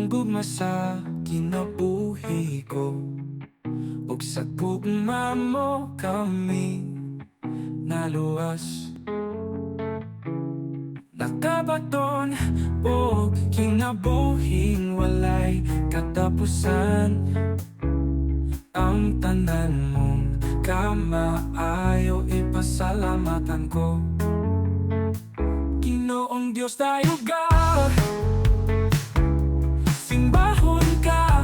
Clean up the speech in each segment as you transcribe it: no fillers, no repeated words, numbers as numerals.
Imong gugma sa kinabuhi ko, ug sa gugma mo kami naluwas. Nakabaton og kinabuhing walay katapusan. Ang tanan mong kamaayo, ipasalamatan ko. Ginoong Diyos, dayuga, simbahon ka,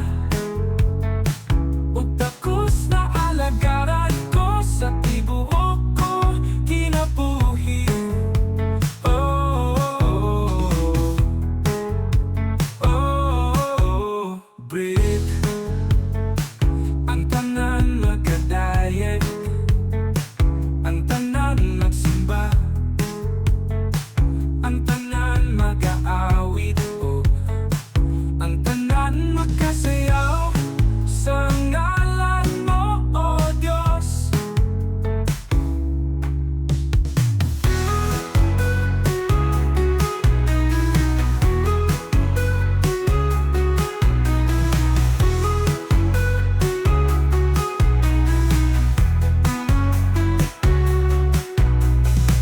ug takos na alagaran ko sa tibuok ko kinabuhi. Oh, breathe. Ang tanan magkadayeg, ang tanan magsimba, ang tanan magaawit, oh. Ang tanan magkasayaw sa ngalan mo, O Diyos.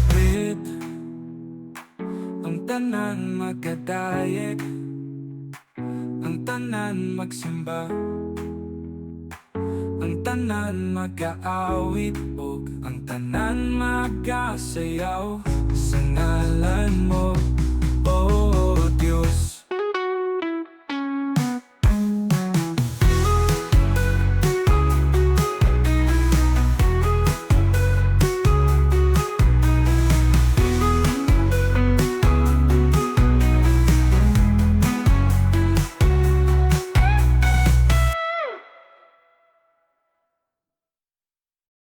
Breathe. Ang tanan magkadayeg, ang tanan magsimba, ang tanan magaawit, ug ang tanan magasayaw sa ngalan mo.